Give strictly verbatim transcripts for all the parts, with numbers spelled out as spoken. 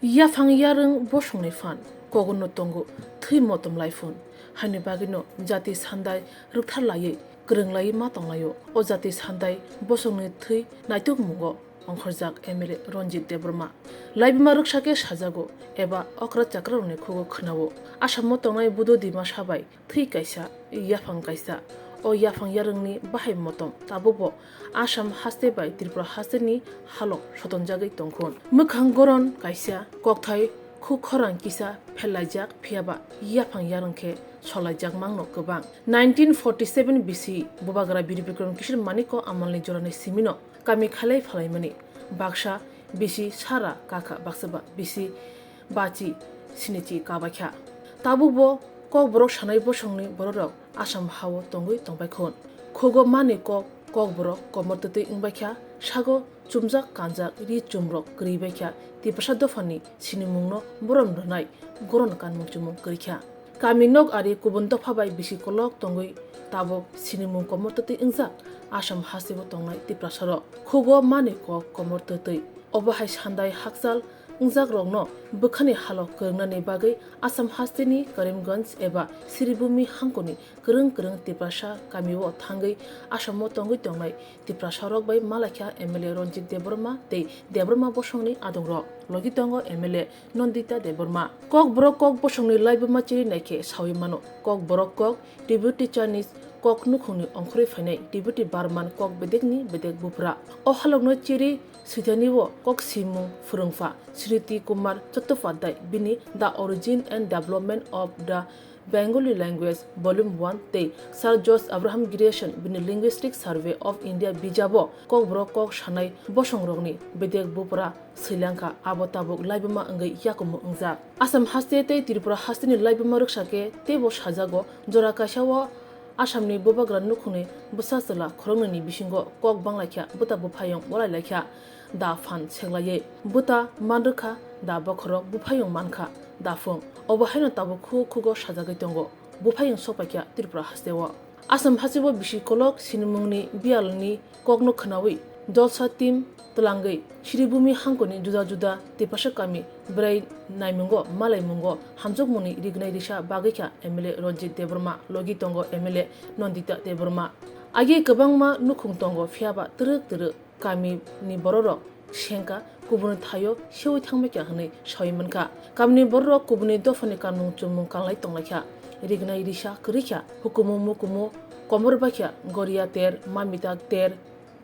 Yaphang yarwng bosongni phan kogono tongo thwi motom laifun. Haini bagwino jati sandai rwktharlaiwi kwrwnglaiwi ma tonglaio. O jati sandai bosongni thwi naitukmungo ongkhorjak M L A Ranjit Debbarma. Laibuma rwksa khe sajago eba okra chakrarokni khugo khwnao. Asamo tongnai Budo Dimasa bai thwi kaisa, yaphang kaisa. O yaphang yarwngni bahai motom tabukbo Assam haste bai Tripura hasteni halok sotonjagwi tongkhun. Mwkhang goron kaisa, kokthai khuk khorang kisa phellaijak, phiyaba yaphang yarwng khe solaijak mangno kwbang. Nineteen forty seven bisi Bubagra Bir Bikram Kishore Manikya amalni jorani simino kami khalai phalaimani baksa bisi sara kakha, baksa ba bisi bachi sinichi kabaikha. Tabukbo Kokborok sanai bosongni bororok Assam hao tongwi tongbaikha. Khugo manwi kok, Kokborok komor twtwi wngbaikha, sago chumjak kanjak ri chumrok kwrwi baikha, Tiprasa dophani sinimungno borom rwnai goron kanmung chumung kwrwikha. Kami nok ari kubun dopha bai bisi kolok tongwi tabuk sinimung komor twtwi wngjak Assam hasteo tongnai Tiprasarok. Khugo manwi kok komor twtwi. Obo hai sandai hakchal wngjakrokno bwkhani halok kwrwngnani bagwi Assam hasteni Karimganj eba Sribhumi hangkoni kwrwng kwrwng Tiprasa kamio thangwi Assamo tongwi tongnai Tiprasarok bai malaikha M L A Ranjit Debbarma tei Debbarma bosongni adongrok. Logi tongo M L A Nandita Debbarma. Kokborok kok bosongni laibuma chiri naikhe sawi mano. Kokborok kok Tibetan Chinese kok nukhungni ongkhorwi phainai Tibetan Burman kok bedekni bedek bupra. O halokno chiri swithanibo kok simung phwrwngpha Sriti Kumar Chattopadhyay bini The Origin and Development of the Bengali Language Volume one tei Sir George Abraham Grierson bini Linguistic Survey of India bijabo Kokborok kok sanai bosongrokni bedek bupra swilangkha, abo tabuk laibuma wngwi yakumu wngjak. Assam haste tei Tripura hasteni laibuma rwksa khe teibo sajago, jora kaisa o Assamni bubagra nukhungni bwsa chwla khoroknwini bisingo kok banglaikha, bwta buphayung walailaikha, da phan seklaiwi bwta manrwkha, da bokhorok buphayung mankha, da phung. Obo haino tabuk khuk khugo sajagwi tongo, buphayung sokpaikha Tripura hasteo. Assam hasteo bisi kolok sinimungni biyalni kokno khwnawi Jalsa team twlangwi Sribhumi hangkoni juda juda Tiprasa kami bwrwi naimungo malaimungo hamjakmungni rignai risa bagwikha M L A Ranjit Debbarma, logi tongo M L A Nandita Debbarma. Agi kwbangma nukhung tongo, phiyaba twrwk twrwk kamini bororok sengkha, kubuni thaio seui thangbaikha hwnwi saui mankha. Kamini bororok kubuni dophani kanmung chumung kanlai tonglaikha. Rignai risa kwrwikha, hukumu mukumu komor baikha, goria ter, mamita ter,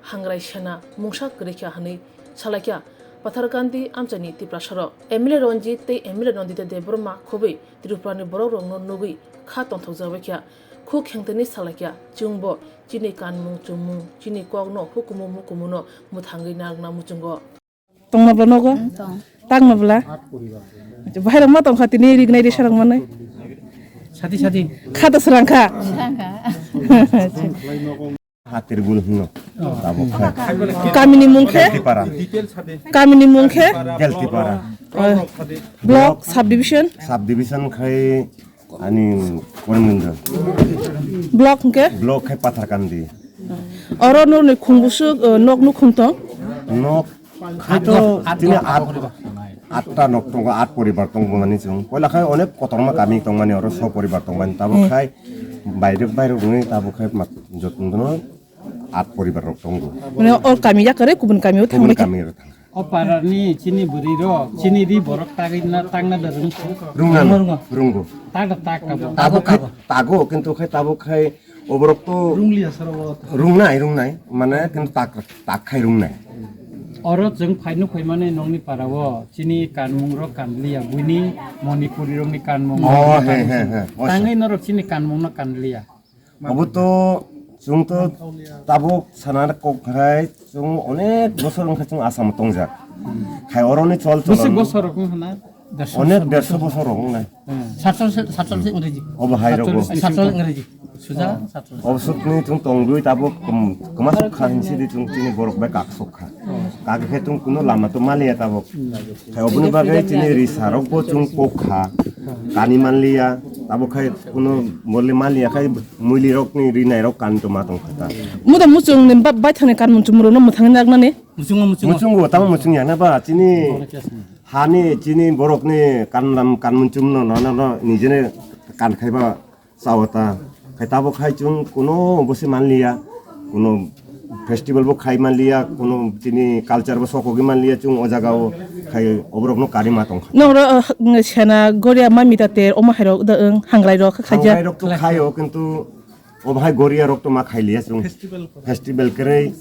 hangrai sena mungsa kwrwikha hwnwi salaikha Patharkandi amchaini Tiprasarok. M L A Ranjit tei M L A Nandita Debbarma khobwi Tripurani borokrokno nugwi kha tongthokjakbaikha. Khuk khengteni salaikha, chwngbo chini kanmung chumung, chini kokno hukumu mukumuno mwthangwi narwkna muchungo. Tongna bla nogo? Tong. Tangna bla? Bahai rok ma tongkha tini rignai risa rok manwi. Sadi sadi. Kha da srang kha. Srang kha. Hatir bul hino. Tabuk kha. Kamini mung khe? Geltipara. Kamini mung khe? Geltipara. Block, subdivision? Subdivision khai ani Korimganj. Block hwnkhe? Block khai Patharkandi. Oro norni khungbusuk, eh, nok nukhung tong? Nok khai to tini at, atta nok tongo, at poribar tong bumani chwng. Poila khai onek kotorma kami tongmani, oro so poribar tongmani. Tabuk khai bairok bairok rwngwi tabuk khai mat-, jotono at poribar rok tongo. Mane o kami yakarwi kubun kamio thangbai kha? Kubun kamio thang. O parani chini bwrwi rok, chini ri borok tagwi na, tangna da rwng kho? Rwngna, rwngo. Rwngo. Tag da tag abo. Tabuk khai tago, kintu khai tabuk khai oborok to rungnai, rungnai, mane kintu tag, tag khai rungnai. Oro chwng phai nuk phai mani nokni para o chini kanmung rok kanliya, buini Manipuri rokni kanmung. Oh, he, he, he. Tangwi norok chini kanmung no kanliya. Obo to chwng to tabuk sana kok khai chwng onek bosor wngkha chwng Assam tongjak. Khai oroni chol chol. Bwswk bosor rok wngkha na? Onek derso bosor rok wngnai. Satchollish, satchollish Ingreji. Obo hai rok bo. Satchollish Ingreji. Suja satchollish. Obo sukni chwng tongwi tabuk kwma kha hinsi di chwng chini borok bai kak sok kha. Kagwi khe chwng kuno lama to maliya tabuk. Khai oboni bagwi chini risa rok bo chwng kok kha. Kani manliya, tabuk khai kuno bole manliya khai muili rok ni rinai rok kan to ma tong kha ta. Muda muchung ni ba-, baithang ni kan muchung muro no muthang ni nang nani? Muchung muchung. Muchung bo tamo muchung ya na ba chini. Hani chini borokni kanlam kanmun chumno nono no nijene kan khaiba chawata. Khai tabuk khai chwng kuno bosi manliya, kuno festival bo khai manliya, kuno chini culture bo sokogwi manliya chwng o jagao khai oborokno karima tongkha. Noro sena goria mamita ter omo hairok da wng hangrai rok khaja. Hangrai rok to khayo kintu o bahai goria rok to ma khailiya chwng. Festival kwrwi.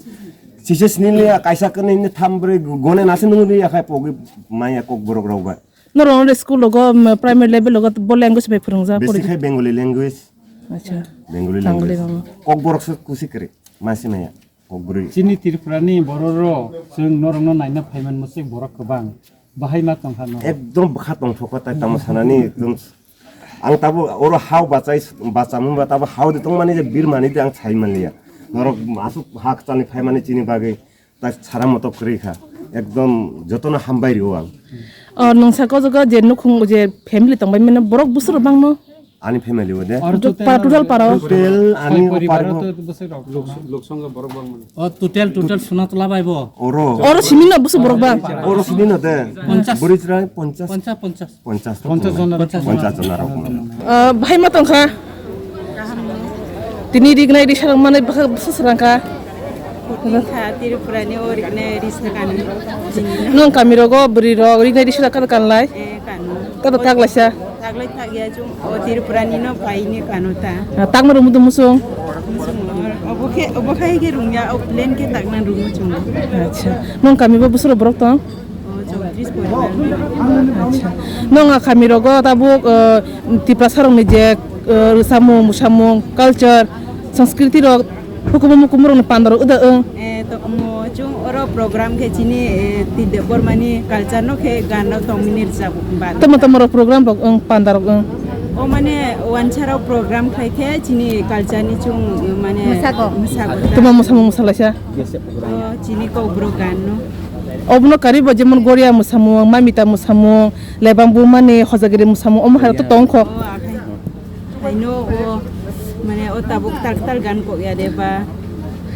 Sise sini liya kaisa kwnwi ni tham bwrwi gone nasi nungwi liya khai pogwi maya kok borok rok bai. Norok school logo primary level logo bo language bai phwrwngjak. Besi khai Bengali language. Acha. Bengali language. Kokborok se kusi kwrwi masi maya kokbwrwi. Chini Tripura ni borok rok chwng norok no naina phaiman mwswk borok kwbang. Bahai ma tongkha no. Ekdom bwkha tongthok kha tai tamo sanani ekdom. Ang tabo oro hao bachai bachamung ba tabo hao de tongmani je birmani de ang sai manliya. Norok asuk hak chani phaimani chini bagwi tai sara motok kwrwi kha. Ekdom jotono hambai rio ang. O nwng saka o jaga je nukhung je family tongbai mano borok bwswk rok bangno? Ani family o de. Oro total para, total para o. Total ani o paribar paribo. To bwswk rok. Lok songkha borok bangmani. O total, total suna tola bai bo. Oro. Oro simi no bwswk borok bang? Oro simi no de. Ponchas. Bwrwi chwrai ponchas. Ponchas, ponchas. Ponchas rok ponchas tongmani. Jon rok. Ponchas jon rok tongmani. Ah, bahai ma tongkha. Tini rignai risa rok manwi bwswk swrang kha. Kha Tripura ni o rignai risa kani. Nong kami rogo bwrwi rok rignai risa rok kano kanlai. Eh, kano. Kano taklaisa. Taklai takya chung o Tripura ni no pai ni kano ta. Ah, takma rok mudu musung. Musung obo khe, obo khai khe rungya, o plain khe takna rungmu chung. Acha. Nong kami bo bwswk rok borok tong? O chowtris poribar. Acha. Nong a kami rogo tabuk, eh, Tiprasa rokni je, eh, rwchapmung, mwsamung, culture, sanskriti rok, hukumu mukumu rokni panda rok wda wng. Eh, tongmo chung oro program khe chini, eh, T Debbarma ni culture no khe gan no tongmini rwchap ba. Tamo tamo rok program rok wng, panda rok wng. O mane wansa rok program khlai khe chini culture ni chung, eh, mane mwsago. Mwsago. Tamo mwsamung mwsalaisa. O chini kokborok gan no. Obono karibo jemon goria mwsamung, mamita mwsamung, lebang bumani hojagiri mwsamung, omo hai rok to tongkho. O akhai. Haino o mane o tabuk kwtal kwtal gan kok ya de ba.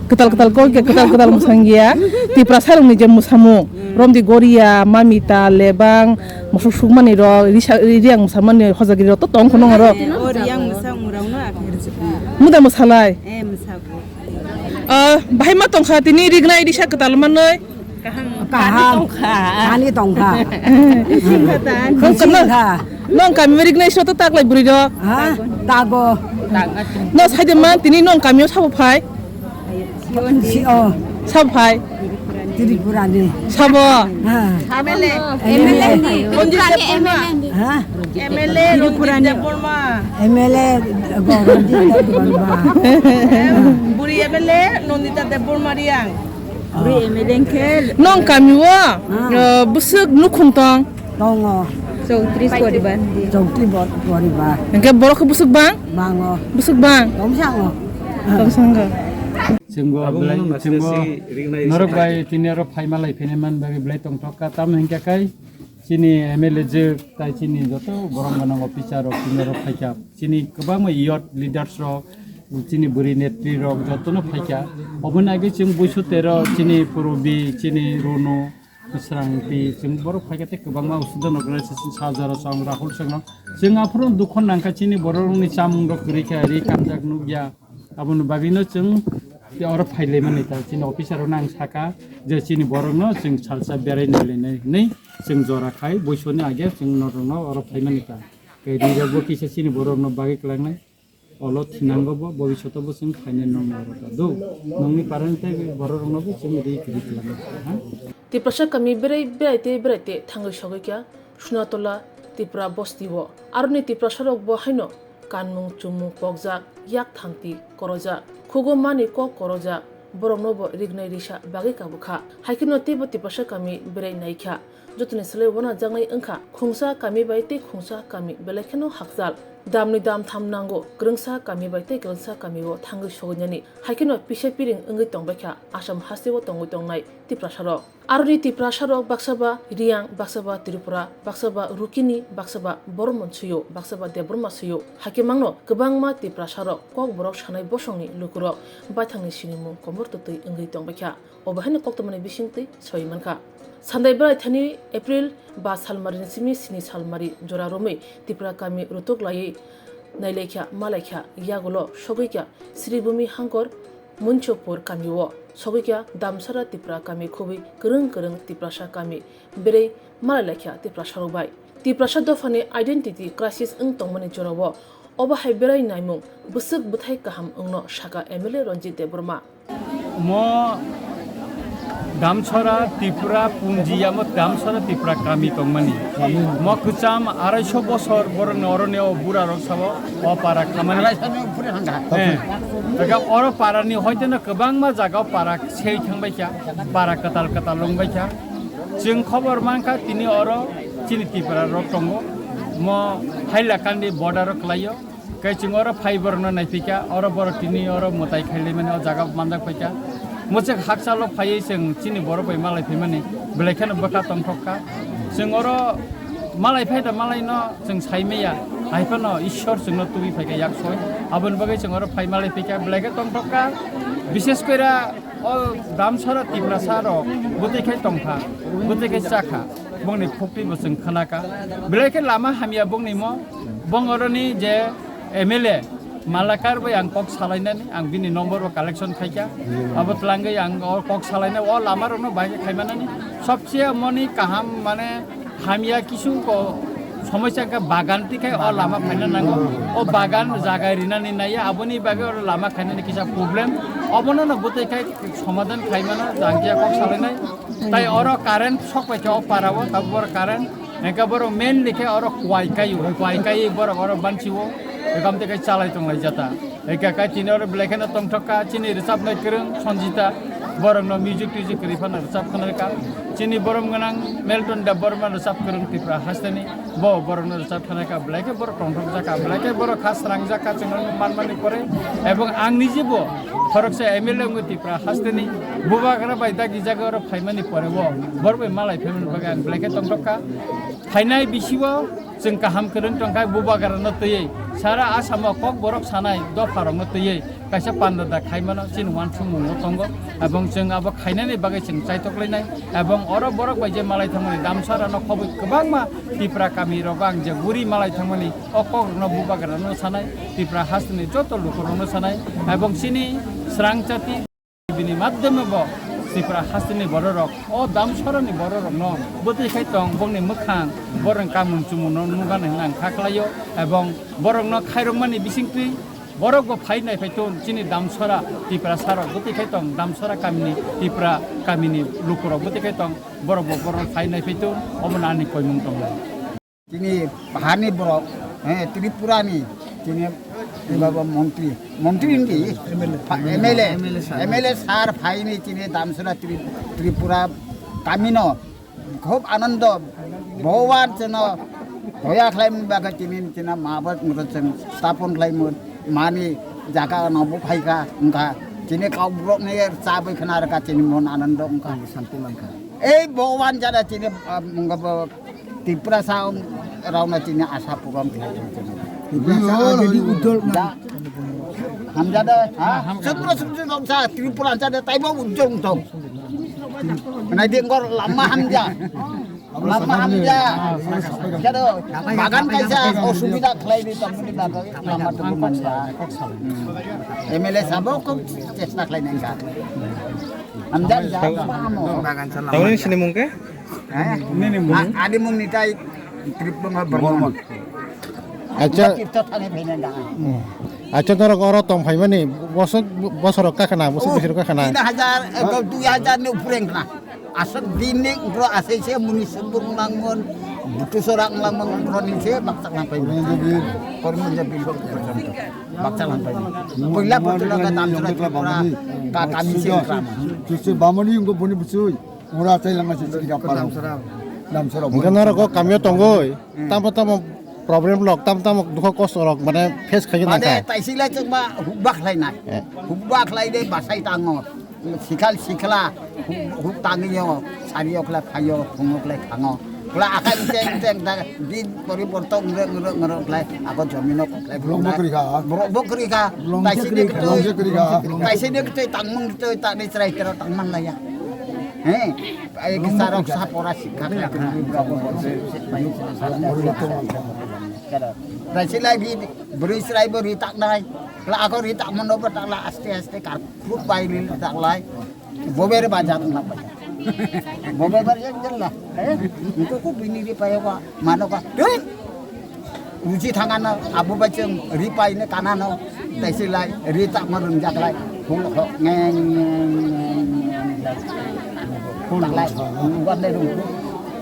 Kwtal kwtal kok ya, kwtal kwtal mwsang ya. Tiprasa rokni je mwsamung, romdi goria, mamita, lebang, mosok sukmani rok, risa, riang mwsamani hojagiri rok to tongkho nong rok. O riang mwsamung rok no akhai rwchapmung. Muda mwsalai. Eh, mwsago. Ah, bahai ma tongkha tini rignai risa kwtal manwi. Kaham. Kaham. Tongkha. Ani tongkha. Nong kami rignai so to taklai bwrwi rok. Ha? Tago. No saide man tini nong kamio sabo phai. Si o. Sabo phai. Tripura ni. Sabo. Ha. M L A. M L A. Tripura ni M L A. Ha? M L A Tripura ni. Ranjit Debbarma. M L A go Ranjit Debbarma. Buri M L A Nandita Debbarma Riang. Buri M L A hwnkhe. Nong kami o, ah, eh, bwswk nukhung tong? Tongo. Chowtris poribar. Chowtris bor-, poribar. Hwnkhe borok khe bwswk bang? Bango. Bwswk bang? Tomsango. Tomsango. Chwngbo belai, chwngbo norok bai tini oro phaima lai phene man bagwi belai tongthok kha. Tamo hwnkhe kai chini M L A je tai chini joto borom gwnang officer rok tini oro phaikha. Chini kwbangma youth leaders rok, chini bwrwi netri rok jotono phaikha. Oboni age chwng buisu tero chini Purbi, chini Runu, Swrangti, chwng borok phaikha tei kwbangma Usudon organization, Sajaro Song, Rahul Song rok. Chwng aphuru dukho nangkha chini bororokni chamung rok kwrwi kha, ri kamjak nukya. Aboni bagwino chwng oro phailaimani ta chini officer rokno ang sakha je chini borokno chwng salsa berai nailainai hinwi chwng jora khai buisoni age chwng norokno oro phaimani ta. Tei rijak bo kisa chini borokno bagwi kwlangnai. Olo thinango bo, bobishoto bo chwng phainai nong oro ta do. Nongni parani tei bororokno bo chwng ri kwrwi kwlangnai ha. Tiprasa kami berai berai tei berai tei thangwi sogwi kha Sunatola Tripura bosti o. Aroni Tiprasa rok bo haino kanmung chumung pokjak, yak thanti korojak, khugo mani kok korojak, borokno bo rignai risa bagwi kabukha. Haikheno teibo Tiprasa kami berai naikha. Jotoni slai wanajaknai wngkha khungsa kami bai tei khungsa kami belai kheno hakchal. Damni dam tham nango kwrwngsa kami bai tei kwrwngsa kami o thangwi sogwinani. Haikheno pisa piring wngwi tongbaikha Assam hasteo tongwi tongnai Tiprasa rok. Aroni Tiprasa rok baksa ba Riang, baksa ba Tripura, baksa ba Rukini, baksa ba Bormon suyo, baksa ba Debbarma suyo. Haikhe mangno kwbangma Tiprasa rok Kokborok sanai bosongni lukurok baithangni sinimung komor twtwi wngwi tongbaikha. Obo haino koktwmani bisingtwi sawi mankha. Sandai bwrai thani April ba salmari ni simi sini salmari jora romwi Tipra kami rutuk laiwi nailaikha malaikha yagulo sogwikha Sribhumi Hangkor Munchopur kamio sogwikha Damsara Tipra kami khobwi kwrwng kwrwng Tiprasa kami berei malailaikha Tiprasa rok bai. Tiprasa dophani identity crisis wng tongmani jorao obo hai berai naimung bwswk bwthai kaham wngno saka M L A Ranjit Debbarma. Mo Damsara Tipra punji ya mo Damsara Tipra kami tongmani. Mo kwcham arai sho bosor borokni oroni o bura rok sabo o para khamani. Arai sho ni uphure hanga. Eh. Ega oro para ni hoite no kwbangma jaga o para sei thangbai kha, para kwtal kwtal rongbai kha. Chwng khobor mankha tini oro chini Tipra rok tongo. Mo Hailakandi border o kwlaio. Kaiching oro phai borokno naiphikha, oro borok tini oro mwtai khailaimani o jaga manjak paikha. Mwchak hakchalo phaiwi chwng chini borok bai malai phaimani, belai kheno bwkha tongthokha. Chwng oro malai phai da malaino chwng saimaya, hai phano Ishwar chwngno tubui phaikha yaksoi. Aboni bagwi chwng oro phai malai phikha, belai khe tongthokha. Bishes koira o Damsara Tiprasa rok bwtwi khai tongkha, bwtwi khai chakha, bongni khukti bo chwng khnakha. Belai khe lama hamya bongni mo, bong oroni je M L A Malakar bai ang kok salainani, ang bini number bo collection khaikha. Abo twlangwi ang o kok salainai, o lama rokno bai khaimanani. Sobse moni kaham mane hamya kisu ko somosya khe bagan tikhai o lama phaina nango. O bagan jaga rinani naiya, aboni bagwi oro lama khainani kisa problem. Obono no bwtwi khai somadan khaimana jangkiya kok salainai. Tai oro current sok bai khe o para o, tabuk oro current. Engkhe borok mainly khe oro kuai kai o, kuai kai borok oro banchi o, ekam tei kai chalai tonglai jata. Eka kai tini oro belai kheno tongthok kha, chini rwchapnai kwrwng Sanjita, borokno music twizik kwrwi phano rwchap khna rwkha. Chini borom gwnang Melton Debbarma rwchap kwrwng Tripura hasteni, bo borokno rwchap khna rwkha, belai khe borok tongthok jakha, belai khe borok kha srang jakha, chwngno manmani pore. Ebong ang nijibo khoroksa M L A wngwi Tripura hasteni, bubagra bai dagi jaga oro phaimani pore bo, borok bai malai phaimani bagwi ang belai khe tongthok kha. Phainai bisio chwng kaham kwrwng tongkha, bubagrano twiwi sara Asamo kok borok sanai dopharokno twiwi kaisa panda da khaimano chini uansukmungo tongo, ebong chwng abo khainani bagwi chwng chaithok lainai, ebong oro borok bai je malai thangmani Damsarano khobwi kwbangma Tipra kamirogo ang je guri malai thangmani o kokrokno bubagrano sanai, Tipra hasteni joto lukurokno sanai, ebong chini srang chati. Bini madhyome bo Tripura hasteni bororok, o Damsarani bororokno bwtwi khai tong, bongni mwkhang, borokni kamung chumungno nugani hwnwi ang kha khlaio, ebong borokno khairokmani bisingtwi borokbo phai naiphai tong, chini Damsara Tiprasarok bwtwi khai tong, Damsara kamini Tipra kamini lukurok bwtwi khai tong, borokbo borok phai naiphai tong, omono ani koimung tongo. Chini bahani borok, eh, Tripura ni, chini baba montri, montri hindi, M L A, M L A sir. M L A sir phaini chini Damsara Tri-, Tripura kamino, khub anando, Bhagwan chwngno doya khlaimani bagwi chini, chini ma bo chwng stapon khlaimani, mani jaga no bo phaikha, wngkha, chini kok borok ni cha bai khna rwkha, chini mon anando wngkha. Santi mankha. Ei Bhagwan jara chini, ah, wngkha bo, Tiprasa rokno chini asa puron khlai tong chini. Tiprasa already ujjwal na. Da. Hamjada, ha? Sotro sotro rok sa Tripura jada taibo ujjwal wng tong. Nai di ngor lama hamja. Lama hamja. Jado, bagan kaisa osubida khlai di tong muni bagwi lama tong manja. M L A sabo kok chesta khlai nangka. Hamja ja. Bagan sa lama. Tangni sini mungke? Eh? Nini mung? A-, ani mung ni tai Tripura Bormon. Acha. Tirtho thani phaina da. Hmm. Acha norok oro tong phaimani bosor, bosor kakana, bosor Oh, bosor kakana. Tin hajar, eh, dui hajar ni upre wngkha. Aswk din ni upro asai se muni subur nangmon, butu sorak nangmon upro ni se baksa nang phaimani. Kormo jabil. Kormo jabil. Baksa nang phaimani. Poila poila ka dam sura Tripura ka kami se wngkha. Tuse bamani wngkha boni busui. Ura chai lama se chiri ka parang. Damsara. Damsara. Hingke norok o kamio tongoi. Hmm. Tamo tamo problem rok, tamo tamo dukho kosto rok mane face khai Mane nangkha. Taisila chwng ma hukba khlai nai. Eh. Hukba khlai de basai tango. Sikhal sikhla huk, huk tangi yo. Sari okla khayo, phung okla khango. Kla akai teng teng da din pori borto ngre ngre ngre khlai. Ako jamino khlai. Blong bokri kha. Bro bokri kha. Blong Taisi bokri de kha. Blong bokri kha. Taisi de tangmung tangmung tangmung laya. He, ai kisarok sapora sikha kha. Dai silai ri, bwrwi chwrai bo ri taknai. La ako ri takmano bo takla aste aste kar fruit bai ri taklai. Bober ba jat na pa. Bober ba jat jalla. He, ko ko bini ri payo ba, mano ba. Tui. Uji thangano abo bai chwng ri paino kanano, tei se lai ri takma rwngjak lai, hul hok ngeng ngeng ngeng lai. Hul taklai, hul hok nai rung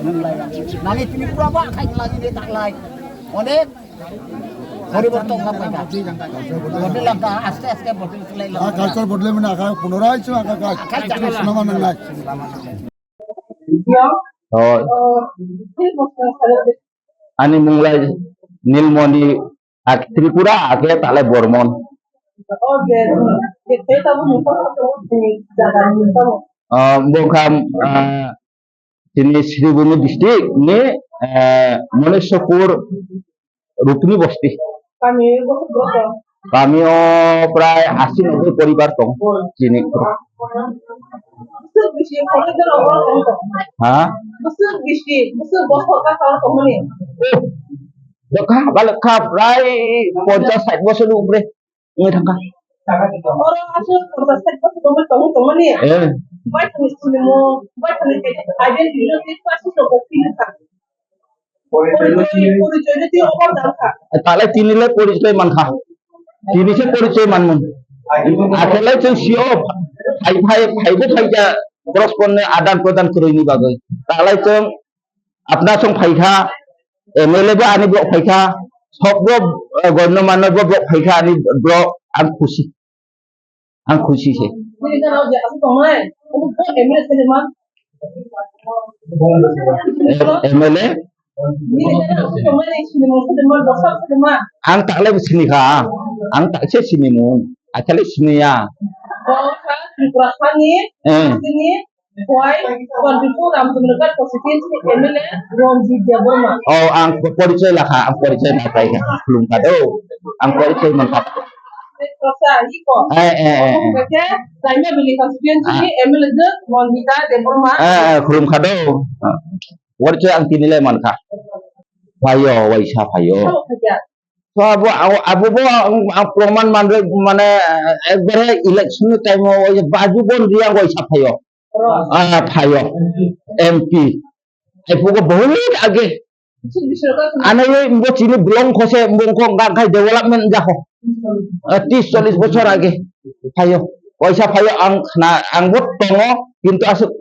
rung lai. Nani Tripura ba khai lai ri taklai. Onek poriborton na paikha. Bodol langkha, aste aste bodol khlai langkha. Culture bodol mane akha punorai chwng akha kai. Akha jaga. Nama nangnai. Oh. Ani mung lai Nilmoni, ak Tripura, ake talai Bormon. Oh, je, je, je, tabu mung ko, ko, ko, jaga ni tabu. Ah, bokam, ah, tini Sribhumi district ni, eh, Manishakur Rupni bosti. Kami bosok bosok. Kami o prai asi noboi poribar tong. Chini. Bosok bisi, poribar tong. Ha? Bosok bisi, bosok bosok ka tong tong ni. Dokha, balokha, prai ponchas sait bosor ni upre. Wngwi thangkha. Oro aswk ponchas sait bosor tongwi tongwi tongmani. Eh. Bai thani sinimo, bai thani identity no twi aswk rok twi kha. Porichoi, porichoi no twi obo dal kha. Talai tini le porichoi mankha. Tini se porichoi manmung. Akelai chwng sio phai phai phai bo phai ja cross pon ne adan prodan kwrwini bagwi. Talai chwng Apna song phaikha, M L A bo ani borok phaikha, sok bo, eh, goino mano bo borok phaikha ani borok, ang khusi, ang khusi se. M L A? Ang taklai bo sini kha, ang tak se sini mun, athale sini ya. Eh. Wai, Bandipur Ramchandra Ghat constituency M L A Ranjit Debbarma. Oh, ang porichoi lakha, ang porichoi lakha, khulumkha do. Ang porichoi mankha. Prosa, iko. Eh, eh, eh, eh. Oke, Raima Valley constituency M L A je Ranjita Debbarma. Eh, eh, khulumkha do. Porichoi ang tini le mankha. Phaio, waisa phaio. Abo, abo, abo bo ang, ang proman manre, mane, eh, ekbare election ni time o, oi, baju bon riya waisa phaio. Ah, phaio. M P. Ai phugo bahut age. Ano ye bo chini belong khose, bo ko ga khai development jako. Ah, tris chollis bochor age. Phaio. Waisa phaio ang khna, ang bo tongo, kintu aswk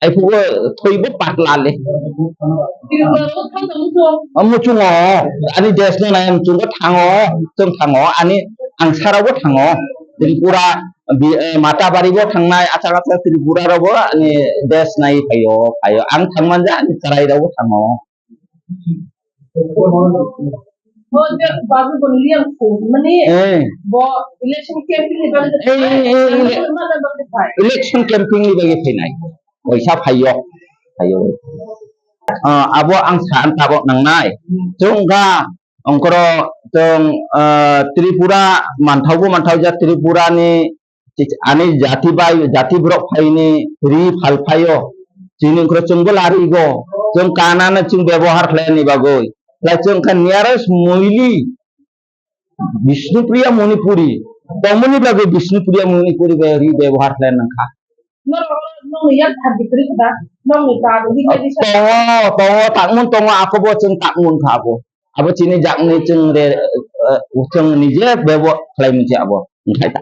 Ai phugo thoi bo patla le. Muchungo, ani desh no nai muchungo thango, chwng thango, ani ang sara bo thango. Tripura, bi-, eh, Matabari bo thangnai, achak achak Tripura rok bo ani desh nai phaio, phaio. Ang thangmanja ani chwrai rok bo thango. Bo je babu bo liang su mani. Eh. Bo election campaign ni bagwi. Eh, eh, eh, ele-, election campaign ni bagwi phainai. Waisa phaio. Phaio. Ah, abo ang sa ang tabok nangnai. Chwng ga ongkoro chwng, ah, Tripura manthaubo manthauja Tripura ni Ani jati bai, jati borok phaini ri phal phaio. Chini ongkro chwngbo larigo. Chwng kanano chwng bebohar khlaini bagwi. Lai chwng kha nearest muili Bishnupriya Manipuri. Tongmani bagwi Bishnupriya Manipuri bai ri bebohar khlai nangkha. Tongo, tongo, takmun tongo, akobo chwng takmun kha abo. Abo chini jakni chwng re, eh, chwng nije bebo khlai mwnsi abo. Wngkhai ta.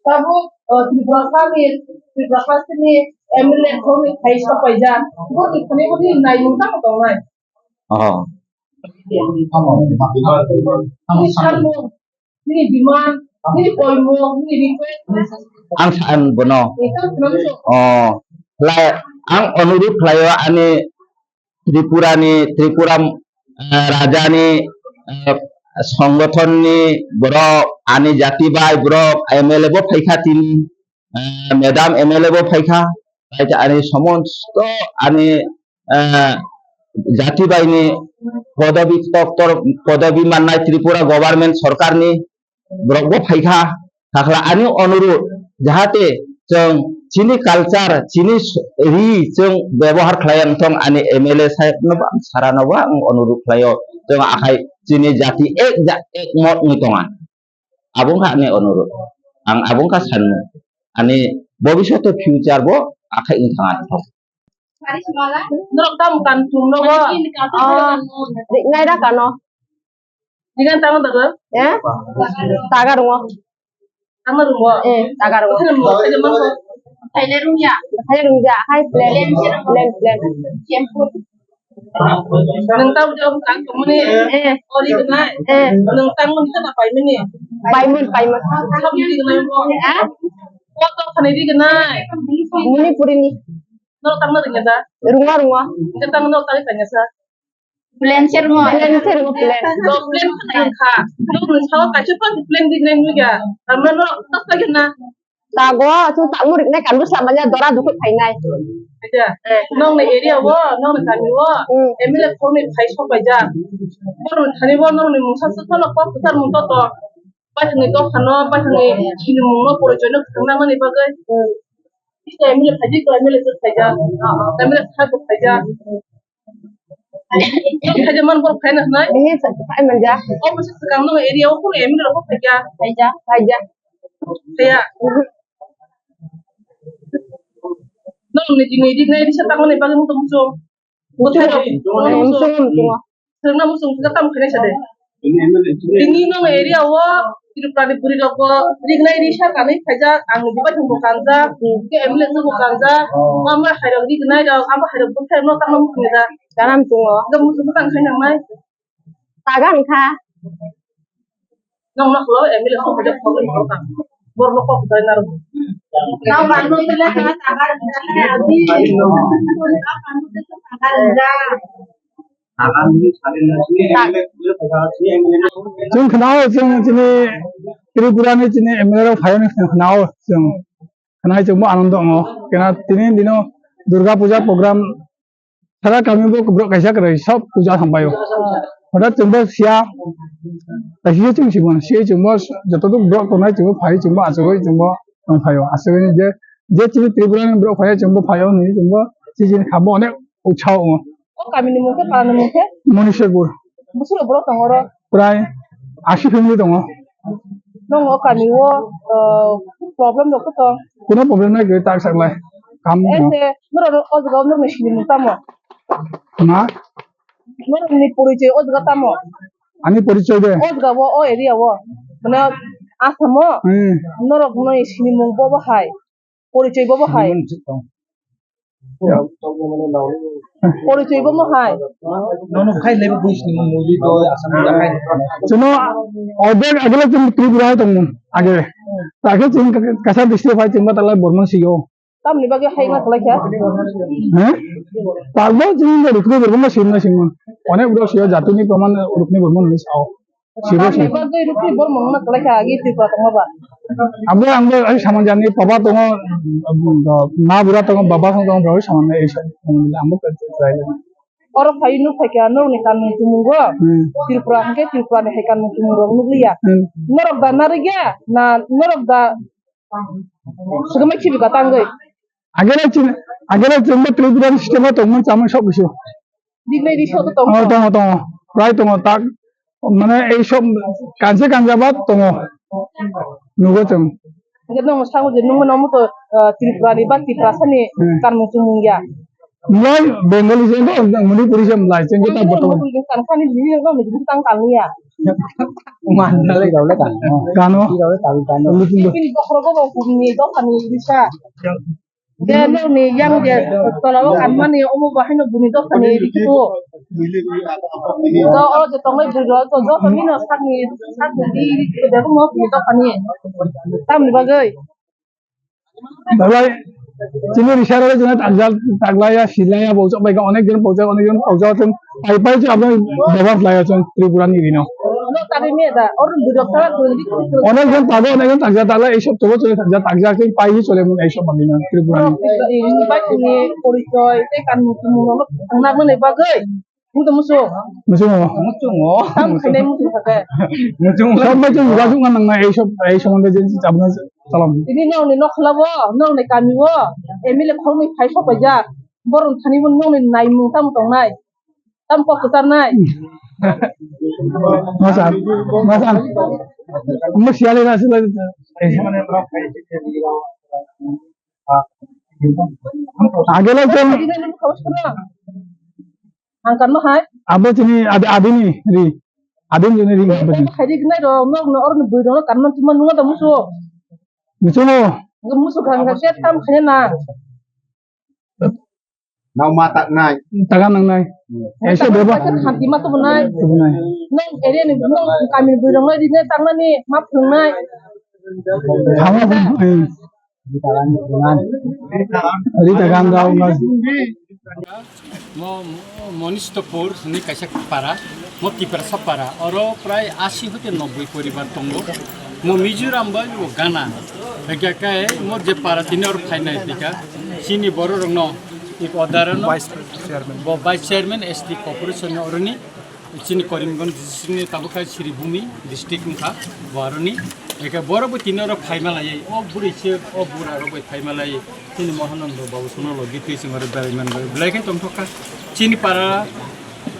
Tabuk, eh, Tripura sani, Tripura sani M L A khoroknwi khai sok paijak. Boni khani boni naimung tamo tongnai? Oh. Nini salmung, nini demand, nini koimung, nini request. Ang sa-, ang bono. Ni tamo khna muchung. Oh. Lai, ang onurudh khlaio ani Tripurani, Tripura, eh, rajani, eh, songothonni borok, ani jati bai borok, M L A bo phaikha tini, eh, madam M L A bo phaikha, tai ani somosto ani, eh, jati baini podobi, doctor podobi mannai Tripura government sorkarni, borok bo phaikha, takla ani onurudh, jahate chwng chini culture, chini s-, ri chwng bebohar khlai ang thong ani M L A saheb no ba, sara no ba ang onurudh khlaio. Chwng akhai chini jati ek ja, ek mot wngwi tonga. Abo wngkha ani onurudh. Ang abo wngkha sanmung. Ani bobisyoto future bo akhai wng thang ani thong. Norok tamo kan chum nogo? Ah, ri-, naira kano. Digan tamo dago? Eh? Taga rungo. Tamo rungo? Eh, taga rungo. Okhane mo, okhane mo. Khaile rungya. Khaile rungya, hai plan. Plan, plan. Shampoo. Nwng tamo jawab kan tumuni? Eh. Ori gnai? Eh. Nwng tamo ni kana paimani? Paimun, paimun. Sabi di gnai mo? Eh? Koto khani di gnai? Muni purini. Norok tangna ringya da? Rungo, rungo. Hingke tang norok tangwi tangya sa? Plan se rungo. Plan se rungo, plan. Norok plan kha nang kha. Norok ni sao kaisa pa plan di nai nugya. Tamna norok tak tak na. Tago, chwng tangmo riknai kan bwsla manya dora dukhu phainai. Aja, nong ni area wo, nong ni kami wo, Hmm. M L A khoroknwi phai sok paijak. Borok ni thani bo nong ni mungsa swkang no kok kwchar mung to to. Baithangni dophano, baithangni sinimungno, porichoino kwthang nangmani bagwi. Hmm. Tei M L A phaidi, tei M L A se phaijak. M L A sai bo phaijak. Phaijak man borok phaina hwnwi. Ini sa-, sai manja. O bwswk swkang no area o kunu M L A rok phaijak. Phaijak, phaijak. Phaiya. Nong ni jini dik nai risa tangmani bagwi muchung muchung. Muchung, muchung. Swrwngna muchung khe tam khainai sa de. Tini nong area o Tripura ni bwrwi rok bo rignai risa kanwi khaijak, ang ni bubaithang bo kanjak, ke M L A bo kanjak, amo hai rok rignai rok, amo hai rok bwthai no tamo khungjak. Kanam tungo. Ga muchung tang khai nang nai. Taga wngkha. Nong nok lo M L A sok khaijak, sok khaijak. Bor lo kok dai nar. Nau bang no tele kha taga wngkha. Chwng khwnao, chwng chini Tripura ni chini M L A rok phaiyani chwng khwnao, chwng khwnai chwngbo anando wngo. Kena tini dino Durga Puja program sara kami bo borok kaisa kwrwi sob puja thangpaio. Hothat chwngbo siya, kaisa chwng sibon, siya chwngbo joto borok tongnai chwngbo phai chwngbo achugwi chwngbo tongphaio. Achugwi je, je chini Tripura ni borok phaio chwngbo phaio hinwi chwngbo chini kha bo onek utsaho wngo. O kami ni mung khe, para ni mung khe? Manisharpur. Bwswk borok tongo oro? Prai ashi family tongo. Nong o kami o, uh, problem rok khe tong? Kuno problem nai kwrwi tak sak lai. Kam tongo. Ese norok o jaga o norok ni sini mung tamo? Ma? Norok ni porichoi o jaga tamo? Ani porichoi de? O jaga o, o area o. Mane Assam o. Hmm. Norok ni sini mung bo bo hai. Porichoi bo bo hai. Porichoi bo mo hai. Nono khai lebe buis ni muli do asam da khai. Chwngno ordek agele chwng Tripura hai tongmung age. Takhe chwng Kachar district hai chwngma talai Bormon siyo. Tamni bagwi hai ma khlai kha? He? Palbo chwng rukni Bormon simna simon. Onek bro siyo jatuni proman rukni Bormon ni sao. Sibo si. Abo ang bo ai samang jani papa tongo, ma bura tongo, baba tongo, bro samang ai samang ang bo trai le. Oro phai nuk phai kha nok ni kanmung tumung go. Hmm. Tripura hwnkhe Tripura ni hai kanmung tumung rok nukliya. Hmm. Norok da narigya na norok da swkang khibi ka tangwi. Agere chwng, agere chwngbo Tripura ni system o tongmani chamani sok kisi. Dignai di sok tong. Oh, tongo, tongo. Prai tongo, tak. Mane ei sok kanse kanjaba tongo. Nugo chwng. Hingke nwng sango je nwng mano muto, ah, Tripura ni ba Tiprasa ni Hmm. kanmung chumung ya. Mlai Bengali je no, Manipuri je mlai, chwng ta Nwng boto. Muto je kan kani jini no, jini tang kang ya. Kano. Ini bokhorogo bo bumni dophani risa. Je nokni yang je tolao kanmani omo bo haino buni dophani rikhitu. To o je tongnai bwrwi rok to joto nino sakni sakni di rikhitu bebak no buni dophani. Tamni bagwi. Dalai chini risaro jona takjak taklaya silaya bojak bai onek jon bojak onek jon bojak chwng pai pai chwng abo bebak laya chwng Tripura ni rino. No tari me da or bwrwi rok tara bwrwi rikhitu. Onek jon tago onek jon takjak taklaya ei sob tobo chwng takjak takjak chwng pai hi chole mun ei sob bagwi no Tripura ni. Bai chini porichoi tei kanmung tumung no thangna mani bagwi. Muchung muchung. Muchung o. Muchung o. Tam khainai muchung thake. Muchung o. Sob muchung jogajogo nang nai ei sob ei sombonde je chabna chalam. Ini nokni nokhlabo, nokni kamio, M L A khoroknwi phai sok paijak. Borok thani bo nokni naimung tamo tongnai. Tam kok kwcharnai. Masa, masa. Mo siali na sila. Agela jeng. Ang kanma hai? Abo chini ad-, adini ri. Adini jini ri. Hai di gnai ro, nok no orni bui ro, kanma chuma nunga da musu. Musu no. Musu khang ga tet tam khane na. Nau ma tak nai. Taga nang nai. Ese beba. Khanti ma tu nai. Tu nai. Nang area ni nang kami bui ro nai di nai tang nani ma phung nai. Thama phung. Rita Ganga, Ganga. Mo, mo, Monistopur ni kaisa para, mo Tiprasa para, oro prai asi hoite nobboi poribar tongo. Mo Mizoram bai bo gana. Hingke kai mo je para tini oro phainai tika, chini borok rokno, ik odara no, Vice Chairman. Bo Vice Chairman S T Corporation ni oroni, chini Karimganj district ni tabuk khai Sribhumi district wngkha, bo aroni. Eke borok bo tini oro phaima lai, o bwrwi se, o bura rok bai phaima lai. Chini Mohanando babu sono logi twi chwng oro berai man bai. Belai khe tongthok kha. Chini para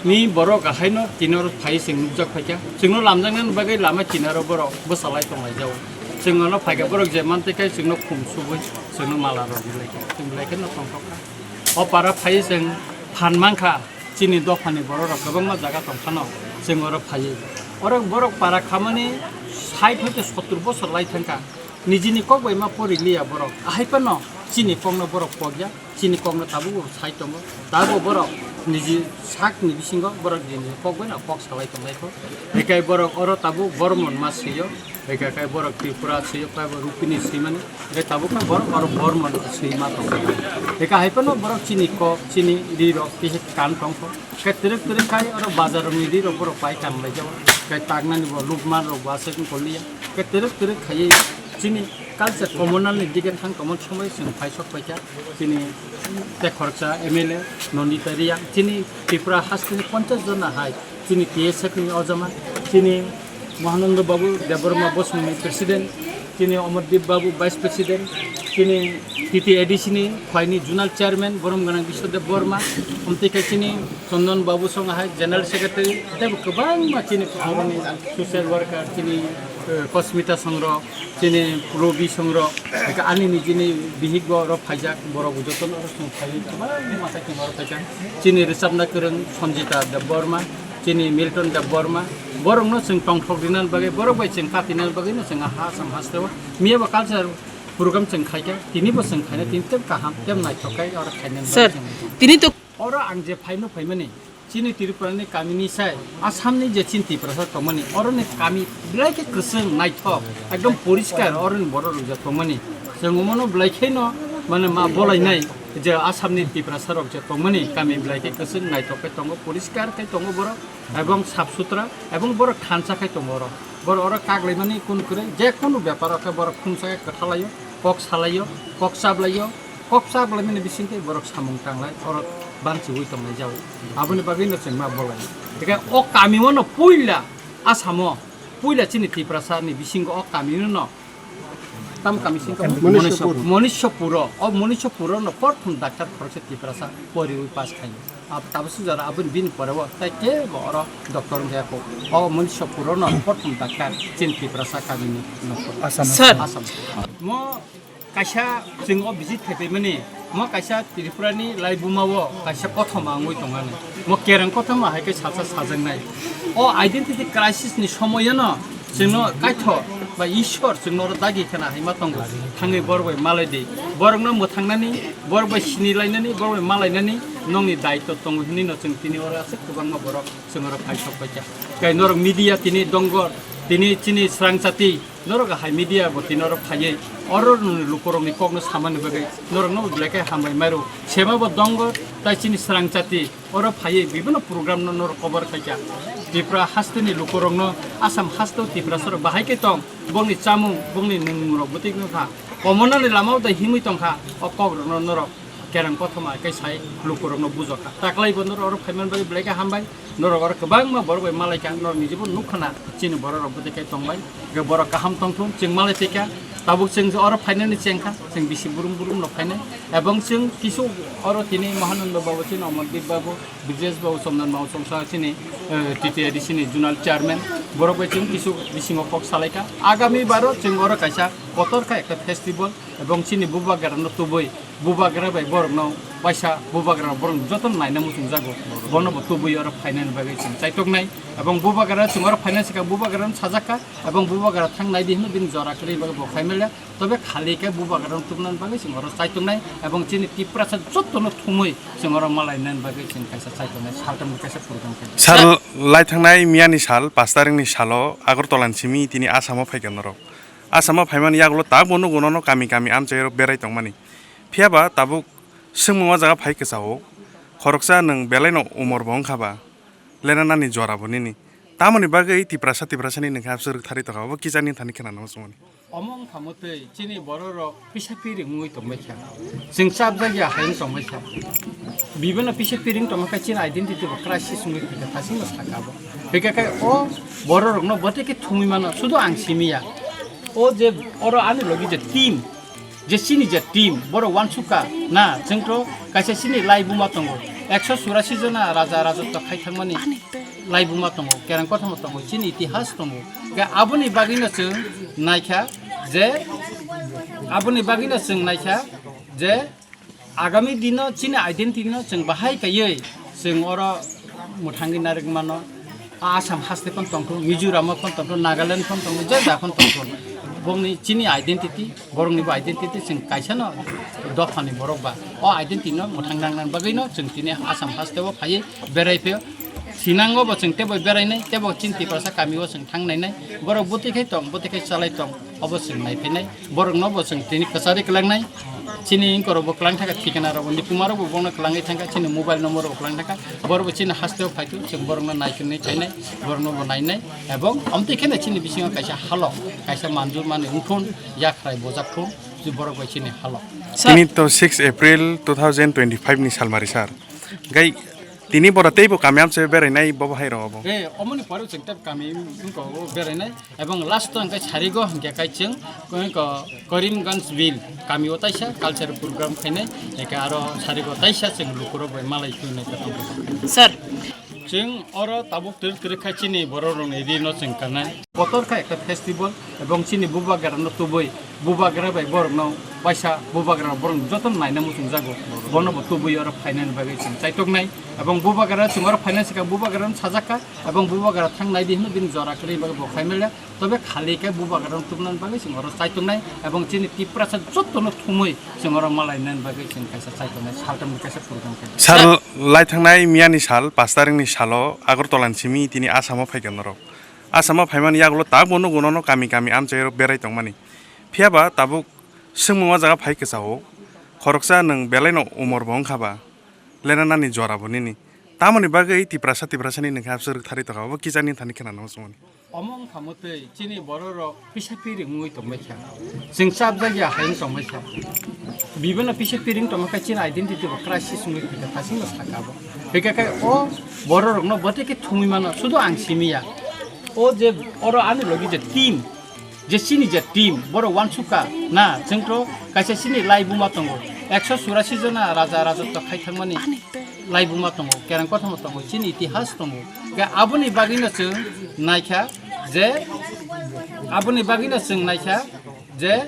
ni borok haino tini oro phai chwng nukjak phaikha. Chwngno lamjaknani bagwi lama kinaro borok bwsalai tonglaijao. Chwng ono phaikha borok je mantwi khai chwngno khum subui chwngno mala rok belai khe. Chwng belai kheno tongthok kha. O para phai chwng phan mankha. Chini dophani borok rok kwbangma jaga tongphano chwng oro phaiwi. Oro borok para khamani sait hoite sottur bosor lai thangkha. Nijini kok bai ma pori liya borok. Ahai phano chini kokno borok pokya, chini kokno tabuk bo sai tongo. Tabuk borok niji sakni bisingo borok niji kok bai no kok salai tonglai kho. Hikai borok oro tabuk Bormon ma swiyo. Hikai kai borok Tripura swiyo, kai bo Rupini swimani. Hikai tabuk khe borok oro Bormon swi ma tongo. Hikai hai phano borok chini kok, chini ri rok kisa kan tong kho. Hikai twrwk twrwk kai oro bazar rokni ri rok borok pai kan lai jago. Hikai taknani bo lukman rok bo aswk wng koliya. Hikai twrwk twrwk khaiwi chini culture communal ni dige thang tongmani somoi chwng phai sok paikha. Chini tei khoroksa M L A Nandita Reang, chini Tripura hasteni ponchash jona hai, chini T S F ni ojama, chini Mahananda Babu Debbarma bosongni president, chini Amardeep Babu vice president, chini T T A D C ni phaini zonal chairman Borom Gwnang Biswadev Borma, omtwi khe chini Chandan Babu song hai general secretary, tei bo kwbangma chini social worker, chini, eh, Kosmita songrok, chini Robi songrok, eka ani nijini bihik bo oro phaijak, borok jotono oro chwng phaiwi kwbangma khe chwng oro phaikha. Chini rwchapna kwrwng Sanjita Debbarma, chini Milton Debbarma, borokno chwng tongthok rinani bagwi, borok bai chwng katinani bagwino chwng ha Assam hasteo miya bo culture program chwng khaikha, tini bo chwng khaina tini tei kaham tei naithok khe oro khainani bagwi chwng. Sir, tini to oro ang je phaino phaimani, chini Tripura ni kami ni sai Assam ni je chini Tiprasa tongmani, oro ni kami belai khe kwchwng naithok, ekdom poriskar oro ni borok rok je tongmani. Chwng omono belai kheno mane ma bolainai je Assam ni Tiprasa rok je tongmani kami belai khe kwchwng naithok khe tongo, poriskar khe tongo borok, ebong sap sutra, ebong borok thansa khe tongo oro. Borok oro kak laimani kun kwrwi, je kunu bepar o khe borok khumsa khe kwthalaio, kok salaio, kok chablaio. Kok chablaimani bisingtwi borok samung tanglai, oro banchiwi tonglai jao. Aboni bagwino chwng ma bolai. Hinkhe o kamio no puila Asamo, puila chini Tiprasa ni bisingo o kamio no tam kami singkha Monishopur. Monishopuro, o Monishopuro no porthom daktar khoroksa Tiprasa poriwi pass khaio. Ab-, tabuk sujaro aboni bini pore o tai kebo oro doctor wngya kho. O Monishopuro no porthom daktar chini Tiprasa kamini no. Asam. Sir. Asam. Mo Kaisa chwng o visit khaiphaimani, mo kaisa Tripura ni laibuma o kaisa kothoma wngwi tongmani. Mo kereng kothoma hai khe salsa sajaknai. O identity crisis ni somoyano chwngno Kaithok ba Ishwar chwngno oro dagi khna hai ma tongo. Thangwi borok bai malai di. Borokno mwthangnani, borok bai sini lainani, borok bai malainani nokni daitw tongo hinwi no chwng tini oro aswk kwbangma borok chwng oro phai sok paikha. Kai norok media tini dongor, tini chini srangchati, Norok hai media bo tini oro phaiwi oro nini lukurokni kokno samani bagwi norokno belai khe hambai mairo. Sema bo dongo tai chini srang chati oro phaiwi bibino program no norok cover khaikha. Tripura hasteni lukurokno Assam hasteo Tiprasarok bahai khe tong, bongni chamung, bongni nungmungrok bwtwi wngkha. Komonani lamao dai himwi tongkha o kokrokno norok. Kerang kothoma khe sai lukurokno bujokha. Taklai bo norok oro phaiman bagwi belai khe hambai. Norok oro kwbangma borok bai malaikha, norok nijibo nukhana chini borok rok bwtwi khe tongbai. Hwnkhe borok kaham tongthung, chwng malai tongkha. Tabuk chwng oro phainani chengkha, chwng bisi burum burum no phainai. Ebong chwng kisu oro tini Mahananda babu, chini Amardeep babu, Brijesh babu, Chandan babu, chwngsa chini, eh, T T A D C ni zonal chairman. Borok bai chwng kisu bisingo kok salaikha. Agami baro chwng oro kaisa kotor kha ekta festival, ebong chini bubagra no tubui bubagra bai borokno waisa bubagra borok joto naina muchungjago. Bono bo tubui oro phainani bagwi chwng chaitoknai. Ebong bubagra chwng oro phaina swkang bubagrano sajakha, ebong bubagra thang naidi hwnwi bini jora kwrwi bagwi bo phai manya. Tobe khali khe bubagrano tubunani bagwi chwng oro chaitoknai. Ebong chini Tiprasa jotono thumwi chwng oro malainani bagwi chwng kaisa chaitoknai, saltam kaisa program khainai. Sir, lai thangnai miyani sal, pash tarikni salo Agartala ni simi tini Assam o phaikha norok. Assam o phaimani yagulo tabukbo nugo nono kami kami amchaio berai tongmani. Phiya ba tabuk swngmung o jaga phai kwchao. Khoroksa nwng belaino umor bo wngkha ba, lena nani jora bo nini. Tamoni bagwi Tiprasa Tiprasani nwng khe abse rwktharwi tongkha, obo kisa ni thani khwnana muchungmani. Omo wngkha mwtwi chini borok rok pisa piring wngwi tongbaikha. Chwng chapjak ya hai wng tongbaikha. Bibino pisa piring tongma khe chini identity bo crisis wngwi khaikha, thasingno sakha bo. Hwnkhe khe o borok rokno bwtwi khe thumwi mano, sudu ang simi ya. O je oro ani logi je team, je chini je team, borok uansukha na, chwngto kaisa chini laibuma tongo, ekso churasi jona raja rajotw khai thangmani laibuma tongo, kerang kothoma tongo, chini itihas tongo. Khe aboni bagwino chwng naikha je, aboni bagwino chwng naikha je, agami dino chini identity no chwng bahai kaiwi chwng oro mwthangwi narwk mano. A Assam haste phano tongthok, Mizoram o phano tongthok, Nagaland phano tongthok, je ja phano tongthok. Bongni chini identity, borokni bo identity chwng kaisa no dophani borok ba. O identity no mwthang nangnani bagwi no chwng tini Assam haste o phaiwi berai phio. Sinango bo chwng tebo berainai, tebo chini Tiprasa kami o chwng thang nainai. Borok bwtwi khai tong, bwtwi khai chalai tong, obo chwng nai phainai. Borokno bo chwng tini kwchari kwlangnai. Chini inkorok bo kwlang thangkha, thikana rok bo, nipuma rok bo bono kwlangwi thangkha, chini mobile number rok kwlang thangkha. Borok bo chini haste o phaitu, chwng borokno naikinwi khainai, borokno bo nainai. Ebong amtwi kheno chini bisingo kaisa halok, kaisa manjurmani wngthun, yakhrai bojak thun, borok bai chini halok. Sir. Tini to six April two thousand twenty-five ni salmari sir. Gai tini bora teibo kami amchaio berainai bobo hai rok obo. Eh, omoni pore chwng tei kami wngkha o berainai. Ebong last o hwnkhe sarigo hwnkhe kai chwng ko-, ko-, Karimganj Bill kami o taisa culture program khainai, hwnkhe aro sarigo taisa chwng lukurok bai malai khulnai khe tongkha. Sir. Chwng oro tabuk twrwk twrwk khai chini borok rokni rino chwng kanai. Kotor kha ekta festival ebong chini bubagra no tubui bubagra bai borok no waisa bubagra borok joto naina muchungjago. Bono bo tubui oro phainani bagwi chwng chaitoknai. Ebong bubagra chwng oro phaina swkang bubagrano sajakha, ebong bubagra thang naidi hwnwi bini jora kwrwi bagwi bo khai manya. Tobe khali khe bubagrano tubunani bagwi chwng oro chaitongnai, ebong chini Tiprasa jottono thumwi chwng oro malainani bagwi chwng kaisa chaitongnai, saltamni kaisa program khainai. Sir, lai thangnai miyani sal, pash tarikni salo Agartala ni simi tini Assam o phaikha norok. Assam o phaimani yagulo tabukbo nugo nono kami kami amchaio berai tongmani. Phiya ba tabuk swngmung o jaga phai kwchao. Khoroksa nwng belaino umor bo wngkha ba. Lena nani jora bo nini. Tamoni bagwi Tiprasa Tiprasani nwng khe abse rwktharwi tongkha, obo kisa ni thani khwnana muchungmani. Omo wngkha mwtwi chini borok rok pisa piring wngwi tongbaikha. Chwng chapjak ya hai wng tongbaikha. Bibino pisa piring tongma khe chini identity bo crisis wngwi khaikha, thasingno sakha bo. Hwnkhe khe o borok rokno bwtwi khe thumwi mano, sudu ang simi ya. O je oro ani logi je team, je chini je team, borok uansukha na, chwngto kaisa chini laibuma tongo, ekso churasi jona raja rajotw khai thangmani laibuma tongo, kerang kothoma tongo, chini itihas tongo. Khe aboni bagwino chwng naikha je, aboni bagwino chwng naikha je,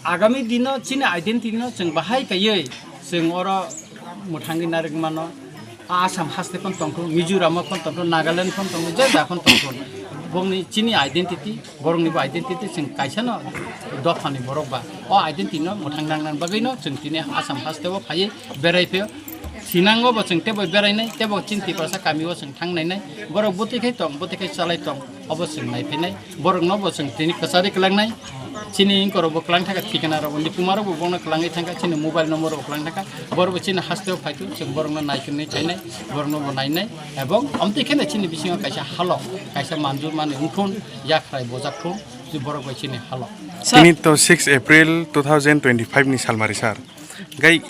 agami dino chini identity no chwng bahai kaiwi chwng oro mwthangwi narwk mano. A Assam haste phano tongthok, Mizoram o phano tongthok, Nagaland phano tongthok, je ja phano tongthok. Bongni chini identity, borokni bo identity chwng kaisa no dophani borok ba. O identity no mwthang nangnani bagwi no chwng tini Assam haste o phaiwi berai phio. Sinango bo chwng tebo berainai, tebo chini Tiprasa kami o chwng thang nainai. Borok bwtwi khai tong, bwtwi khai chalai tong, obo chwng nai phainai. Borokno bo chwng tini kwchari kwlangnai. Chini inkorok bo kwlang thangkha, thikana rok bo, nipuma rok bo bono kwlangwi thangkha, chini mobile number rok kwlang thangkha. Borok bo chini haste o phaitu, chwng borokno naikinwi khainai, borokno bo nainai. Ebong amtwi kheno chini bisingo kaisa halok, kaisa manjurmani wngthun, yakhrai bojak thun, borok bai chini halok. Sir. Tini to six April two thousand twenty-five ni salmari sir. Gai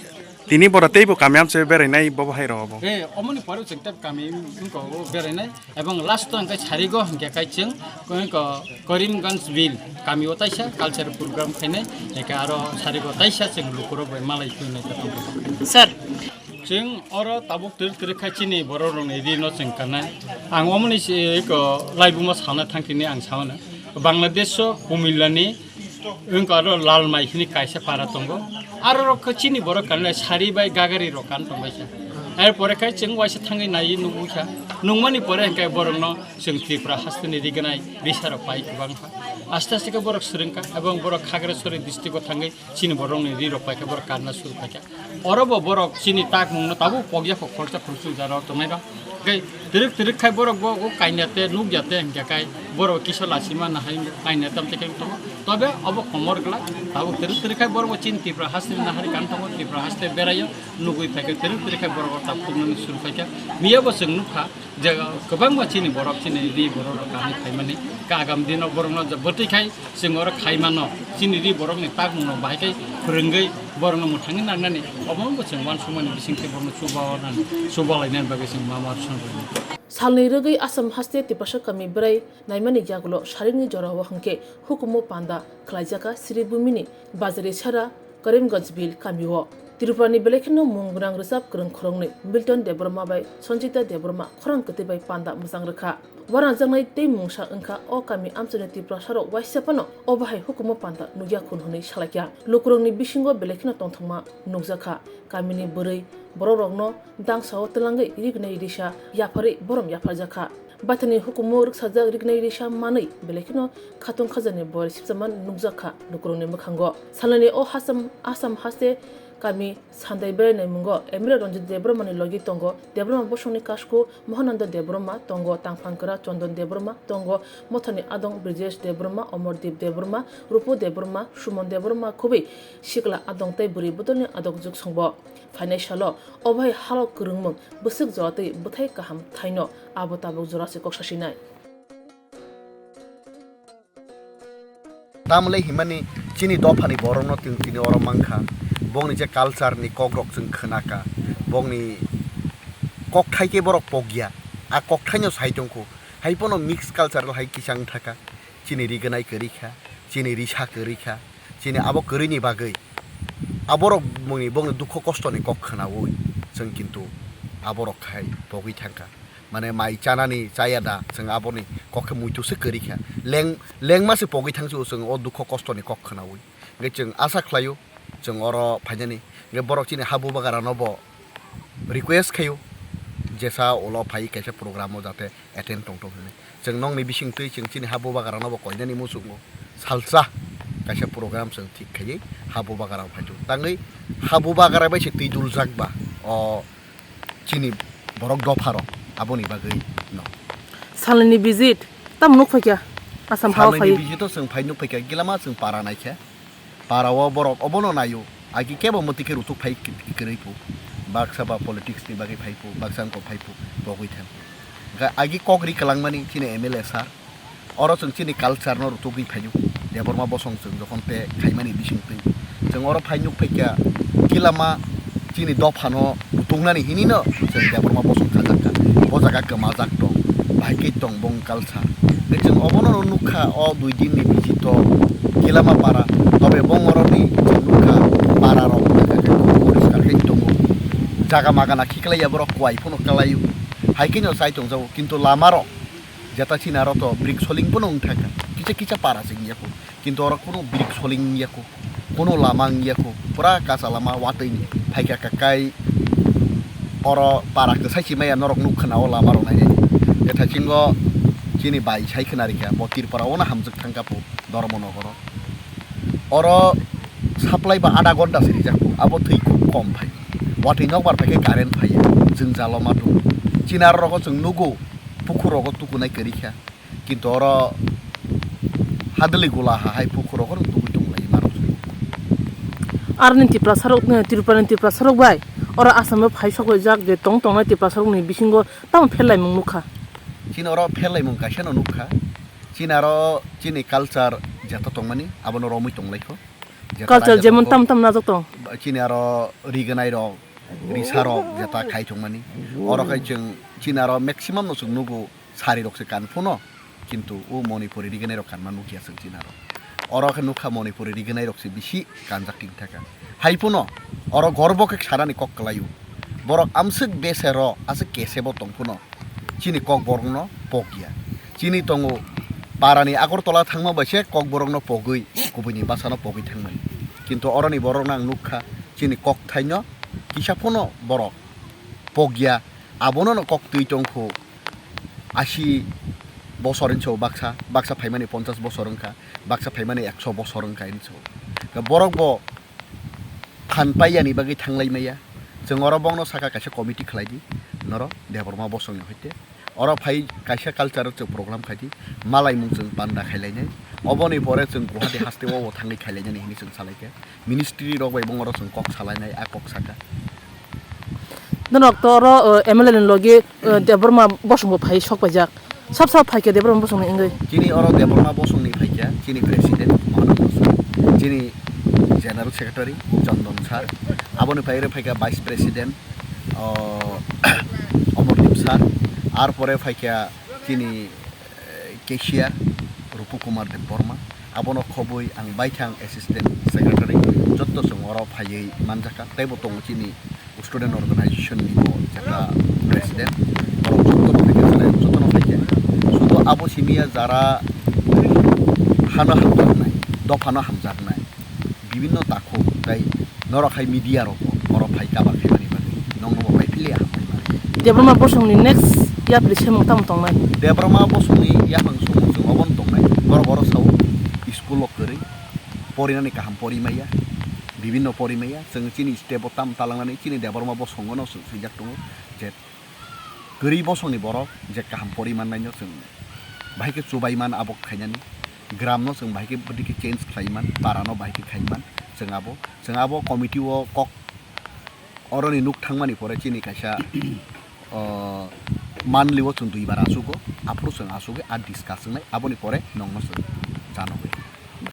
Tini boro teibo kami amchai berainai bobo hai rw obo. Eh, omoni pore chwng tei kami wngkha o berainai, ebong last o hwnkhe sarigo hwnkhe kai chwng ko-, ko-, Karimganj Bill kami o taisa culture program khainai, hwnkhe aro sarigo taisa chwng lukurok bai malai khuinai khe tongkha. Sir. Chwng oro tabuk twrwk twrwk khai chini borok rokni rino chwng kanai. Ang omoni se ko laibuma sana thangtini ang sauna. Bangladesh o Kumilla ni wngkha aro Lalmai hini kaisa para tongo. Aro rok khe chini borok kanai sari bai gagari rok kan tongbaisa. Ar pore khai chwng waisa thangwi nai nugwi kha. Nungmani pore hwnkhe borokno chwng Tripura hasteni rignai risa rok pai kwbang kha. Aste aste khe borok swrwng kha ebong borok Khagrasori district o thangwi chini borokni ri rok pai khe borok kanna suru khai kha. Oro bo borok chini takmung no tabuk pokya kho khoroksa khoroksa jora o tongnai ba. Hwnkhe twrwk twrwk khai borok bo o kainate nukya te hwnkhe kai borok kisa lachima nahai kainate amte khe tongo. Tobe obo komor glak tabuk twrwk twrwk khai borok bo chini Tripura haste nahari kan tongo, Tripura haste beraio nugwi phai khe twrwk twrwk khai borok o tabuk nani suru khai kha. Miya bo chwng nukha. Je kwbangma chini borok chini ri borok rok kanwi phaimani, ka agam dino borokno je bwtwi khai chwng oro khaimano, chini ri borokni takmungno bahai khai phwrwngwi borokno mwthangwi nangnani, obo wngkha chwng uansukmani bisingtwi borokno chuba ornani, chuba lainani bagwi chwng ma ma rwsong rwmani. Salni rwgwi Assam haste Tiprasa kami bwrai naimani yagulo sarikni jorao hwnkhe hukumu panda khlaijaka Sri Bhumini Bazari Sara Karimganj Bill kamio. Tripurani belai kheno mung gwnang rwchap kwrwng khoroknwi Milton Debbarma bai Sanjita Debbarma khorang kwtwi bai panda mwchang rwkha. Uanajaknai tei mungsa wngkha o kami amchaini Tiprasarok waisa phano obo hai hukumu panda nukya khun hwnwi salaikha. Lukurokni bisingo belai kheno tongthokma nukjakha. Kamini bwrwi borokrokno dangsao twlangwi rignai risa yapharwi borom yapharjakha. Baithangni hukumu rwksajak rignai risa manwi belai kheno khatung khajani boi sipchaman nukjak kha lukurokni mwkhango. Salnani o Assam, Assam haste kami Sandai berainai mungo M L A Ranjit Debbarmani logi tongo Debbarma bosongni kasku Mohananda Debbarma, tongo tangphang kwra Chondon Debbarma, tongo mothani adong Brijesh Debbarma, Omordeep Debbarma, Rupu Debbarma, Suman Debbarma khobwi sikla adong tei bwrwi bodolni adok juksongbo. Phainai salo obo hai halok kwrwngmung bwswk jora tei bwthai kaham thaino abo tabuk jora se kok sasinai. Tamle himani chini dophani borokno chwng tini oro mankha. Bongni je culture ni kokrok chwng khwnakha. Bongni kokthai khe borok pokya. A kokthaino sai tongkho. Haiphano mix culture hai kisa wngthaka. Chini rignai kwrwi kha, chini risa kwrwi kha, chini abo kwrwini bagwi aborok bongni, bongni dukho kostoni kok khwnaui chwng kintu aborok khai pogwi thangkha. Mane mai chanani chaya da chwng aboni kok khe muitu se kwrwi kha. Leng, lengma se pogwi thangsu chwng o dukho kostoni kok khwnaui. Hwnkhe chwng asa khlaio, chwng oro phainani. Hwnkhe borok chini ha bubagra no bo request khaio, jesa ulo phai kaisa program o jate attend tongthok hinwi. Chwng nokni bisingtwi chwng chini ha bubagra no bo koinani muchungo salsa kaisa program chwng thik khaiwi ha bubagra phaitu. Tangwi ha bubagra bai se twi duljak ba o chini borok dopha rok aboni bagwi no. Salnini visit tam nuk phaikha Assam hao Salnini phai. Visit o chwng phai nuk phaikha gilama chwng para naikha. Para o borok obono naio, agi kebo mwtwi khe rutuk phai kwrwi phu, baksa ba politics ni bagwi phai phu, baksa wngkok phai phu, pogwi thang. Hwnkhe agi kok ri kwlangmani chini M L A sir, oro chwng chini culture no rutugwi phaio, Debbarma bosong chwng jokhon te khaimani bisingtwi. Chwng oro phai nuk phaikha kilama chini dophano rutuknani hinino chwng Debbarma bosong khajakha. O jaga kwmajak tong, bahai khe tong bong culture. Hwnkhe chwng obono nukha o dui din ni visit o Kilama para, tobe bong oroni chwng nukha para rok poriskar khe tongo. Jaga magana khiklai ya borok kwai phano kwlaio. Hai kheno chai tongjago, kintu lama rok jeta chini aro to brick soling phano wngthaka. Kisa kisa para se wngya kho. Kintu oro kuno brick soling wngya kho. Kuno lama wngya kho. Pura kacha lama watwi ni phaikha kakai oro para kwsai si maya norok nukha na o lama rok nainai. Tei thaisingo chini bai sai khna rikha bo Tripura o no hamjwk thangkha pho Dharmanagaro. Oro supply ba adha ghonta se rijak pho. Abo twi khub kom phai. Watwi nokbar phai khe current phai ya. Jwngjalo ma tongo. Chini aro rogo chwng nugo pukhur rogo tukunai kwrwi kha. Kintu oro hadwlwi gula ha hai pukhur rok oro tubui tong lai mano. Aroni Tiprasa rok, Tripura ni Tiprasa rok bai oro Assam o phai sok jak je tong tongnai Tiprasa rok ni bisingo tamo pherlaimung nukha. Chini oro pherlaimung kaisa no nukha. Chini aro chini culture jeta tongmani abono romwi tong lai kho. Jeta culture raida jemon tongo, tam tam najak tong. Chini aro riganai rok, risa rok jeta khai thwngmani. Oro khai chwng chini aro maximum no chwng nugo sari rok se kan phuno. Kintu o Manipuri riganai rok kanma nukya chwng chini aro. Oro khe nukha Manipuri riganai rok se bisi kanjak ting thaka. Hai phuno oro gorbo khe sanani kok kwlaio. Borok amswk bese ro aswk kese bo tong phuno. Chini Kokborokno pokya. Chini tongo parani Agartala thangma bai se Kokborokno pogwi kubuini bwsano pogwi thangmani. Kintu oroni borokno ang nukha chini kokthaino kisa phano borok pokya, abono no koktwi tongkho. Asi bosor hinso baksa, baksa phaimani ponchas bosor wngkha, baksa phaimani ekso bosor wngkha hinso. Borok bo phan paiyani bagwi thanglai maya. Chwng oro bongno saka kaisa committee khlai di, noro Debbarma bosongni hoite. Oro phai kaisa cultural chwng program khai di, malaimung chwng panda khailainai. Oboni pore chwng Guwahati haste o thangwi khailainani hinwi chwng salaikha. Ministry rok bai bongoro chwng kok salainai, a kok saka. Norok to oro, uh, M L A ni logi, uh, Debbarma bosong bo phai sok paijak. Sab sab phaikhe Debbarma bosongni wngwi. Chini oro Debbarma bosongni phaikha, chini president Maharam Bosong, chini general secretary Chondon sir, aboni phaire phaikha vice president, uh, Omordeep sir, ar pore phaikha chini, eh, cashier Rupu Kumar Debbarma, abono khobwi ang baithang assistant secretary, jotto chwng oro phaiwi manjakha, teibo tongo chini student organization ni bo jeta president, borok jotono phaikha, chwrai jotono phaikha. Sudu abo simi ya jara hano hamjaknai, dophano hamjaknai, bibinno takhuk tei norok hai media rok bo oro phai cover khaimani bagwi nokno bo pai philia hambai mani. Debbarma bosongni next yapri semung tamo tongnai? Debbarma bosongni yaphang sumung chwng obono tongnai, borok oro sao school o kwrwi porinani kaham pori maya, bibinno pori maya, chwng chini step o tam talangnani chini Debbarma bosongo no chwng swijak tongo je kwrwi bosongni borok je kaham pori mannaino chwng bahai khe chubai man abo khainani, gram no chwng bahai khe bwdikhe change khlai man, para no bahai khe khai man, chwng abo, chwng abo committee o kok oroni nuk thangmani pore chini kaisa, o, monthly o chwng duibar achugo, aphuru chwng achugwi a discuss wngnai, aboni pore nokno chwng chanogwi.